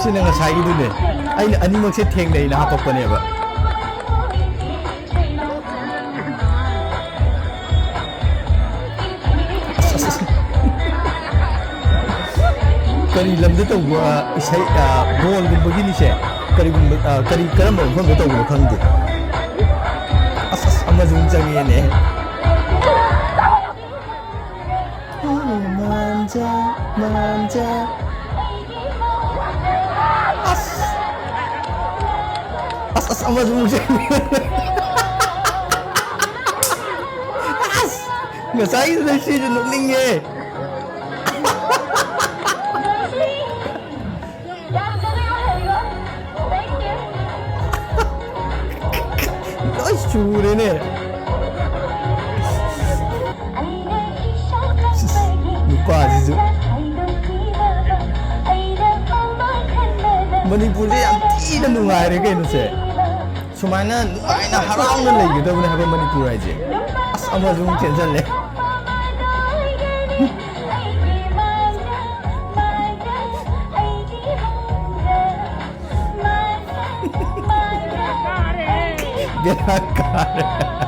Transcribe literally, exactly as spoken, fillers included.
ꯁꯤꯅ ꯉꯁꯥꯏꯒꯤꯗꯨꯅꯦ꯫ ꯑꯩꯅ ꯑꯅꯤꯃꯛꯁꯦ ꯊꯦꯡꯅꯩꯅ ꯍꯥꯄꯛꯄꯅꯦꯕ꯫ ꯑꯁ, ꯑꯁ, ꯑꯁ꯫ ꯀꯔꯤ ꯂꯝꯗ ꯇꯧꯕ ꯏꯁꯩ, ꯑ, ꯕꯣꯜꯒꯨꯝꯕꯒꯤꯅꯤꯁꯦ? ꯀꯔꯤꯒꯨꯝꯕ, ꯑ, ꯀꯔꯤ, ꯀꯔꯝꯕ ꯃꯐꯝꯗ ꯇꯧꯕꯅꯣ ꯈꯪꯗꯦ꯫ ꯑꯁ, ꯑꯁ, ꯑꯃꯁꯨ ꯑꯃꯨꯛ ꯆꯪꯉꯦꯅꯦ꯫ ꯃꯥꯟꯖ, ꯃꯥꯟꯖ꯫ ꯑꯁ꯫ ꯑꯁ, ꯑꯁ, ꯑꯃꯁꯨ ꯑꯃꯨꯛ ꯆꯪꯉꯦ꯫ ꯑꯁ, ꯉꯁꯥꯏꯒꯤꯗꯨꯗ ꯁꯤꯁꯨ ꯅꯣꯛꯅꯤꯡꯉꯦ꯫ ꯂꯣꯏ ꯁꯨꯔꯦꯅꯦ꯫ ꯅꯨꯄꯥꯁꯤꯁꯨ꯫ ꯃꯅꯤꯄꯨꯔꯁꯦ ꯌꯥꯝ ꯊꯤꯅ ꯅꯨꯡꯉꯥꯏꯔꯦ ꯀꯩꯅꯣꯁꯦ꯫ ꯁꯨꯃꯥꯏꯅ ꯅꯨꯡꯉꯥꯏꯅ ꯍꯔꯥꯎꯅ ꯂꯩꯒꯗꯕꯅꯦ ꯍꯥꯏꯕ ꯃꯅꯤꯄꯨꯔ ꯍꯥꯏꯁꯦ꯫ ꯑꯁ, ꯑꯃꯁꯨ ꯑꯃꯨꯛ ꯆꯦꯟꯁꯤꯜꯂꯦ꯫ ꯕꯦꯔꯥ ꯀꯥꯔꯦ꯫